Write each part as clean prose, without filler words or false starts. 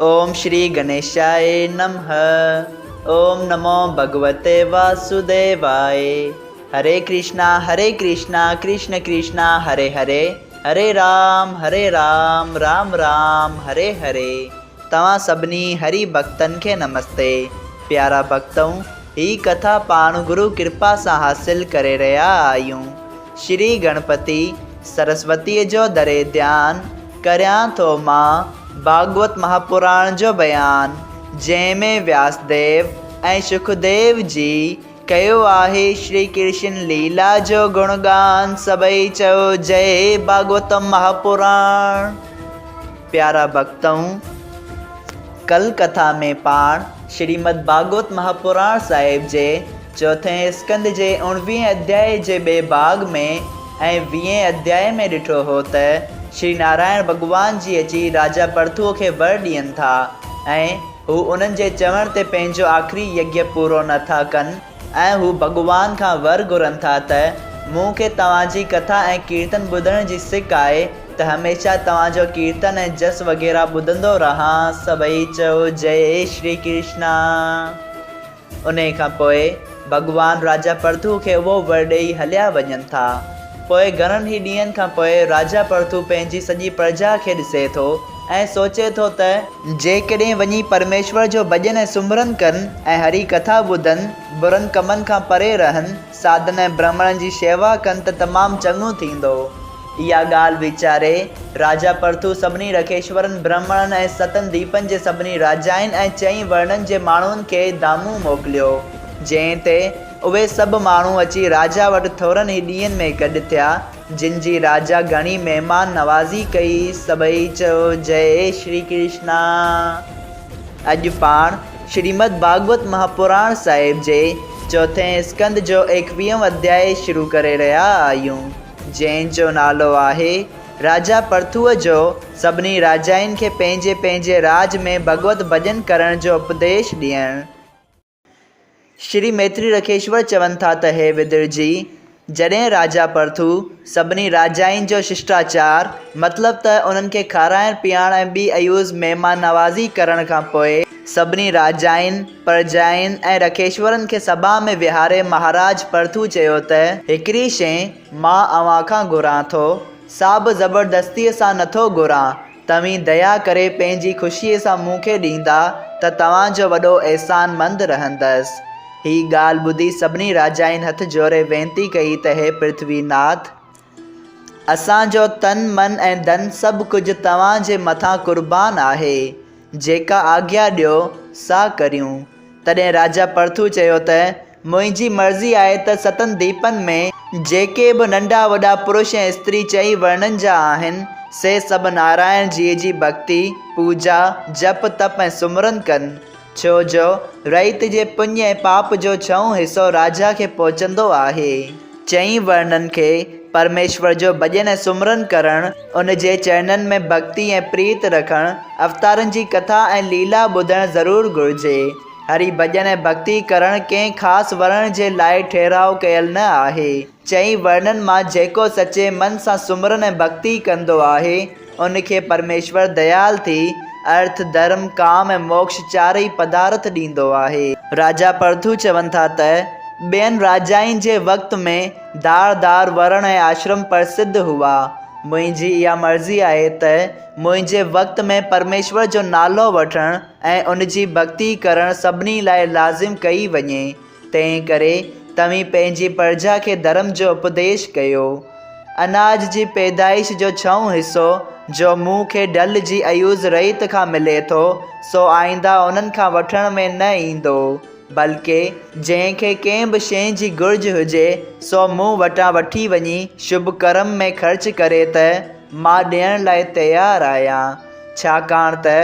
اوم شري گنيشاء نمھ اوم نمو ڀڳوتي واسوديواء هري ڪرشنا هري ڪرشنا ڪرشن ڪرشنا هري هري هري رام هري رام رام رام هري هري توهان سڀني هري ڀڳتن کي نمستي پيارا ڀڳتؤ هي ڪٿا پاڻ گرو ڪرپا سان حاصل ڪري رهيا آهيون شري گڻپتي سرسوتيء جو دري ڌيان ڪريان ٿو مان ڀاڳوت مهاپراڻ جو بيان، جنهن ۾ وياسديو ۽ شڪديو جي ڪيو آهي شري ڪرشن ليلا جو گڻگان، سڀئي چئو جئي ڀاڳوتم مهاپراڻ. پيارا ڀڳتؤ! ڪل ڪٿا ۾ پاڻ شريمد ڀاڳوت مهاپراڻ صاحب جي چوٿين اسڪنڌ جي اڻويهين اڌيائي جي ٻئي ڀاڳ ۾ ۽ ويهين اڌيائي ۾ ڏٺو هو ته شري نارائڻ ڀڳوان جي اچي راجا پرٿوء کي ور ڏين ٿا ۽ هو انهن جي چوڻ تي پنهنجو آخري يگيه پورو نه ٿا ڪن ۽ هو ڀڳوان کان ور گهرن ٿا ته مون کي توهان جي ڪٿا ۽ ڪيرتن ٻڌڻ جي سڪ آهي ته هميشه توهان جو ڪيرتن ۽ جس وغيره ٻڌندو رهان سڀئي چئو جئي شري ڪرشنا. انهيء کان پوء ڀڳوان راجا پرٿو کي اهو ور ڏيئي هليا وڃن ٿا. پوء گهڻن ئي ڏينهن کان پوء راجا پرٿو پنهنجي سڄي پرجا کي ڏسي ٿو ۽ سوچي ٿو ته، جيڪڏهن وڃي پرميشور جو ڀڄن ۽ سمرن ڪن ۽ هري ڪٿا ٻڌن، برن ڪمن کان پري رهن، ساڌن ۽ برهمڻن جي شيوا ڪن ته تمام چڱو ٿيندو. اها ڳالهه ويچاري، راجا پرٿو سڀني رکيشورن برهمڻن ۽ ستن ديپن جي سڀني راجائن ۽ چئين ورڻن جي ماڻهن کي دامون موڪليو، جنهن تي اهي سڀ ماڻهو اچي راجا وٽ ٿورن ئي ڏينهن ۾ گڏ ٿيا، جن جي راجا گهڻي مهمان نوازي ڪئي. سڀئي چيو، جئي شري ڪرشنا! اڄ پاڻ شريمد ڀاڳوت مهاپراڻ صاحب جي چوٿين اسڪنڌ جو ايڪويهون اڌيائي شروع ڪري رهيا آهيون. جنهن جو نالو آهي راجا پرٿوء جو سڀني راجائن کي پنهنجي پنهنجي راڄ ۾ ڀڳوت ڀڄن ڪرڻ جو اپديش ڏيڻ. شري ميتري رکيشور چون ٿا ته هي ودر جي! جڏهن راجا پرٿو سڀني راجائن جو ششٽاچار، مطلب ته انهن کي کارائڻ پيئارڻ ۽ ٻي عيوض مهمان نوازي ڪرڻ کان پوء سڀني راجائن، پرجائن ۽ رکيشورن کي سڀا ۾ ويهاري مهاراج پرٿو چيو ته، هڪڙي شيء مان اوهان کان گهران ٿو، سا به زبردستيء سان نٿو گهران، توهين ديا ڪري پنهنجي خوشيء سان مون کي ڏيندا ته توهان جو وڏو احسانمند رهندس. هي ڳالهه ٻڌي سڀني راجائن هٿ جوڙي وينتي ڪئي ته هي پرٿوي ناٿ! اسان جو تن، من ۽ ڌن سڀ ڪجهه توهان جي مٿان قربان آهي. جيڪا آگيا ڏيو، سا ڪريون. تڏهن راجا پرٿو چيو ته، منهنجي مرضي آهي ته ستن ديپن ۾، جيڪي به ننڍا وڏا پرش ۽ استري چئي ورڻن جا آهن، سي سڀ نارائڻ جيء جي ڀڳتي، پوڄا، جپ تپ ۽ سمرن ڪن، ڇو جو رعيت جي پڃ ۽ پاپ جو ڇهون حصو راجا کي پهچندو آهي. چئين ورڻن کي پرميشور جو ڀڄن ۽ سمرن ڪرڻ، ان جي چرنن ۾ ڀڳتي ۽ پريت رکڻ، اوتارن جي ڪٿا ۽ ليلا ٻڌڻ ضرور گهرجي. هري ڀڄن ۽ ڀڳتي ڪرڻ ڪنهن خاص ورڻ جي لاء ٺهراء ڪيل نه آهي. چئين ورڻن مان جيڪو سچي من سان سمرن ۽ ڀڳتي ڪندو آهي، ان کي پرميشور ديال ٿي ارٿ، ڌرم، ڪام ۽ موڪش چارئي پدارٿ ڏيندو آهي. راجا پرٿو چون ٿا ته، ٻين راجائن جي وقت ۾ ڌار ڌار ورڻ ۽ آشرم پرسڌ هئا. منهنجي اها مرضي آهي ته منهنجي وقت ۾ پرميشور جو نالو وٺڻ ۽ ان جي ڀڳتي ڪرڻ سڀني لاء لازم ڪئي وڃي. تنهن ڪري توهين پنهنجي پرجا کي ڌرم جو اپديش ڪيو. اناج جي پيدائش جو ڇهون حصو، جو مون کي ڍل جي عيوض رعيت کان ملي ٿو، سو آئنده انهن کان وٺڻ ۾ نه ايندو، بلڪه جنهن کي ڪنهن به شيء جي گهرج هجي، سو مون وٽان وٺي وڃي شڀ ڪرم ۾ خرچ ڪري ته مان ڏيڻ لاء تيار آهيان. ڇاڪاڻ ته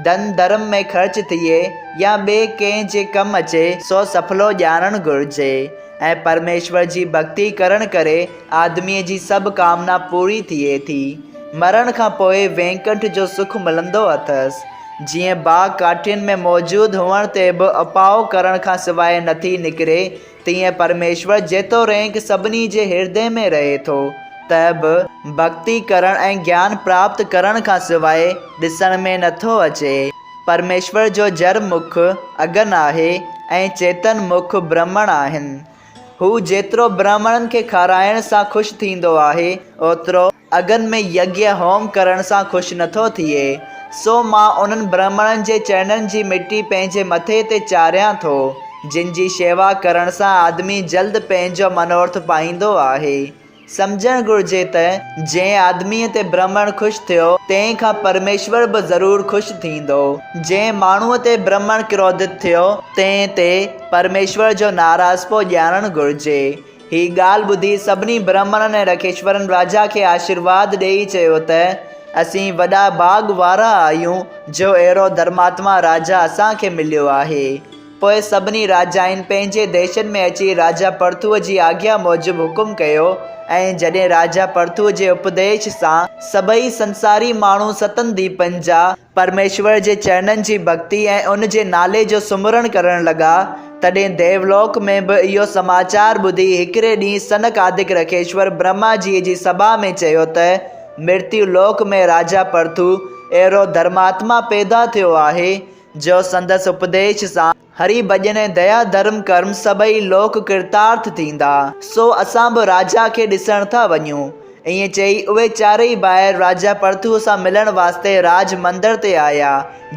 ڌن ڌرم ۾ خرچ ٿئي يا ٻئي ڪنهن جي ڪم اچي سو سڦلو ڄاڻڻ گهرجي ۽ پرميشور جي ڀڳتي ڪرڻ ڪري آدميء جي سڀ ڪامنا پوري ٿئي ٿي. مرڻ کان پوء وينڪنٺ جو سک ملندو اٿس. جيئن باهه ڪاٺين ۾ موجود هئڻ تي به اپاء ڪرڻ کان سواء نٿي نڪري تيئن پرميشور جيتوڻيڪ سڀني جي هردي ۾ رهي ٿو، ته به ڀڳتي ڪرڻ ۽ گيان پراپت ڪرڻ کان سواء ڏسڻ ۾ نٿو اچي. پرميشور جو جر مک اگن آهي ۽ چيتن مک برهمڻ آهن. هو جيترو برهمڻن کي کارائڻ سان خوش ٿيندو آهي، اوترو اگن ۾ يگيه هوم ڪرڻ سان خوش نٿو ٿئي. سو مان انهن برهمڻن جي چرڻن جي مٽي پنهنجي مٿي تي چاريان ٿو، جن جي شيوا ڪرڻ سان آدمي جلد پنهنجو منورٿ پائيندو آهي. سمجهڻ گهرجي ته جنهن آدميء تي برهمڻ خوش ٿيو، تنهن کان پرميشور به ضرور خوش ٿيندو. جنهن ماڻهوء تي برهمڻ ڪروڌت ٿيو، تنهن تي پرميشور جو ناراضپو ڄاڻڻ گهرجي. هي ڳالهه ٻڌي سڀني برهمڻن ۽ رکيشورن راجا کي آشيرواد ڏيئي چيو ته، اسين وڏا ڀاڳ وارا آهيون، جو اهڙو ڌرماتما راجا اسان کي مليو آهي. پوء سڀني راجائن پنهنجي ديشن ۾ اچي راجا پرٿوء جي آگيا موجب حڪم ڪيو ۽ جڏهن راجا پرٿوء جي اپديش سان سڀئي سنساري ماڻهو ستن ديپن جا پرميشور جي چرنن جي ڀڳتي ۽ ان جي نالي جو سمرڻ ڪرڻ لڳا، تڏهن ديولوڪ ۾ به اهو سماچار ٻڌي هڪڙي ڏينهن سنڪادڪ رکيشور برهما جيء جي سڀا ۾ چيو ته، مرتيو لوڪ ۾ راجا پرٿو اهڙو ڌرماتما پيدا ٿيو آهي، جو سندس اپديش سان هري ڀڄن ۽ ديا ڌرم ڪرم سڀئي لوڪ ڪرتارٿ ٿيندا، سو اسان به راجا کي ڏسڻ ٿا وڃون. ائين چئي اهي چارئي ڀائر راجا پرٿوء سان ملڻ واسطي راج مندر تي آيا،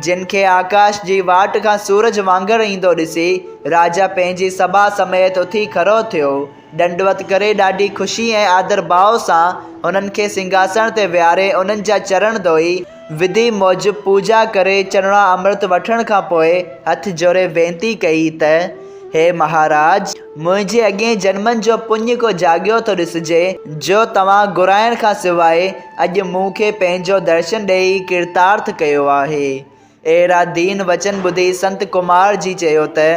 جن کي آڪاش جي واٽ کان سورج وانگر ايندو ڏسي، راجا پنهنجي سڀا سميت اٿي کڙو ٿيو. ڏنڊوت ڪري ڏاڍي خوشي ۽ آدر ڀاء سان هنن کي سنگهاسڻ تي ويهاري انهن جا چرڻ ڌوئي، وڌي موجب پوڄا ڪري چرڻا امرت وٺڻ کان پوء هٿ جوڙي وينتي ڪئي ته، هي مهاراج! منهنجي اڳئين جنمن جو پڃ ڪو جاڳيو ٿو ڏسجي، جو توهان گهرائڻ کان سواء اڄ مون کي پنهنجو درشن ڏيئي ڪرتارٿ ڪيو آهي. اهڙا دين وچن ٻڌي سنت ڪمار جي چيو ته،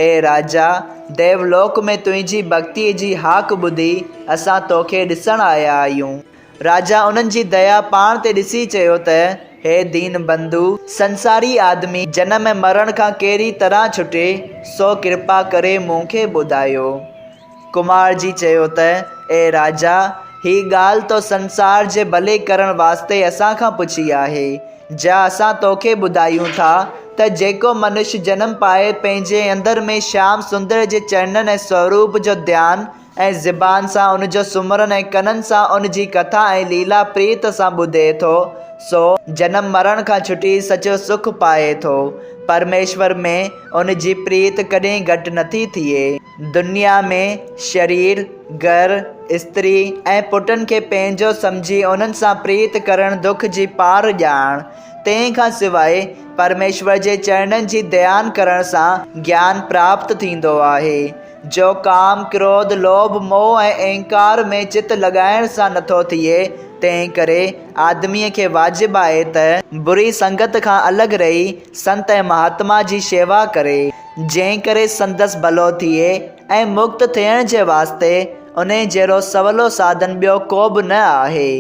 اي راجا! ديولوڪ ۾ تنهنجي ڀڳتيء جي هاڪ ٻڌي اسان توکي ڏسڻ آيا آهيون. راجا انهن جي ديا پاڻ تي ڏسي چيو ته، هي دين بنڌو! سنساري آدمي جنم ۽ مرڻ کان ڪهڙي طرح ڇٽي، سو ڪرپا ڪري مون کي ٻڌايو. ڪمار جي چيو ته، اي راجا! هي ڳالهه تو سنسار جي ڀلي ڪرڻ واسطي اسان کان پڇي آهي، جا اسان توکي ٻڌايون ٿا ته جيڪو منش جنم پائي پنهنجي اندر ۾ شيام سندر جي چرنن ۽ سوروپ جو ڌيان ۽ زبان سان ان جو سمرن ۽ ڪنن سان ان جي ڪٿا ۽ ليلا پريت سان ٻڌي ٿو، سو جنم مرڻ کان ڇٽي سچو سک پائي ٿو. پرميشور ۾ ان جي پريت ڪڏهن گهٽ نٿي ٿئي. دنيا ۾ شرير، گهر، استري ۽ پٽن کي پنهنجو سمجهي انهن سان پريت ڪرڻ دک جي پار ڄاڻ. تنهن کان سواء پرميشور جي چرڻن جي ڌيان ڪرڻ سان گيان پراپت ٿيندو آهي، جو ڪام، ڪروڌ، لوڀ، موهه ۽ اهنڪار ۾ چت لڳائڻ سان نٿو ٿئي، تنهن ڪري آدميء کي واجب آهي ته بري سنگت کان الڳ رهي سنت ۽ مهاتما جي شيوا ڪري. جنهن ڪري سندس ڀلو ٿئي ۽ مڪت ٿيڻ جي واسطي انهي جهڙو سولو ساڌن ٻيو ڪو به نه آهي.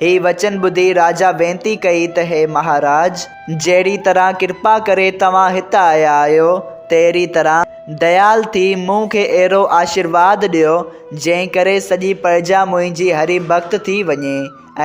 هي وچن ٻڌي راجا وينتي ڪئي ته هي مهاراج! جهڙي طرح ڪرپا ڪري توهان هت آيا آهيو، تهڙي طرح ديال ٿي مون کي اهڙو آشيرواد ڏيو، جنهن ڪري سڄي پرجا منهنجي هري ڀڳت ٿي وڃي.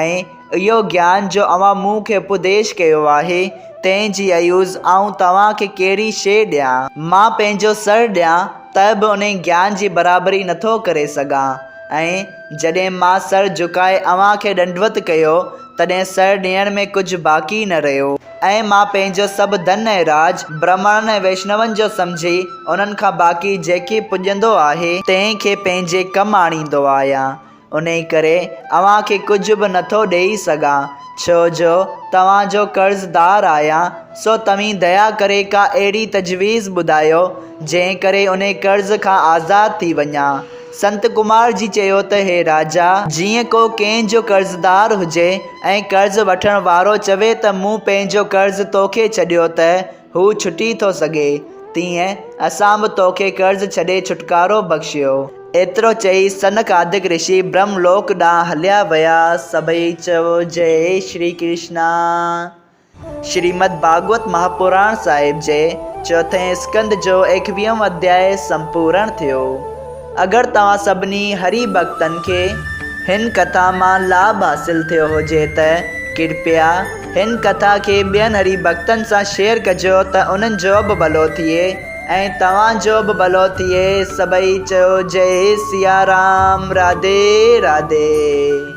۽ اهو گيان جو اوهان مون کي اپديش ڪيو آهي، تنهن جي عيوض آئون توهان کي ڪهڙي شيء ڏيان؟ مان پنهنجو سر ڏيان ته به انهي گيان جي برابري نٿو ڪري سگهان، ۽ جڏهن مان سر جهڪائي اوهان کي ڏنڊوت ڪيو، تڏهن سر ڏيڻ ۾ ڪجهه باقي نه رهيو، ۽ مان پنهنجو سڀ ڌن ۽ راڄ برهمڻن ۽ ويشنون جو سمجهي، انهن کان باقي جيڪي پڄندو آهي، تنهن کي پنهنجي ڪم آڻيندو آهيان. انهي ڪري اوهان کي ڪجهه به نٿو ڏيئي سگهان، ڇو جو توهان جو قرضدار آهيان، سو توهين ديا ڪري ڪا اهڙي تجويز ٻڌايو، جنهن ڪري انهي قرض کان آزاد ٿي وڃان. سنت ڪمار جي چيو ته هي راجا! جيئن ڪو ڪنهن جو قرضدار هجي ۽ قرض وٺڻ وارو چوي ته مون پنهنجو قرض توکي ڇڏيو ته هو ڇٽي ٿو سگهي، تيئن اسان به توکي قرض ڇڏي ڇوٽڪارو بخشيو. ايترو چئي سنڪادڪ رشي برهم لوڪ ڏانهن هليا ويا. سڀئي چئو جئي شري ڪرشنا. شريمد ڀاڳوت مهاپراڻ صاحب جي چوٿين اسڪنڌ جو ايڪويهون اڌياء سمپورڻ ٿيو. اگر توهان سڀني هري ڀڳتن کي هن ڪٿا مان لاڀ حاصل ٿيو هجي ته ڪرپيا هن ڪٿا کي ٻين هري ڀڳتن سان شيئر ڪجو ته انهن جو به ڀلو ٿئي ۽ توهان جو به ڀلو ٿئي. سڀئي چيو جئي سيارام راڌي راڌي.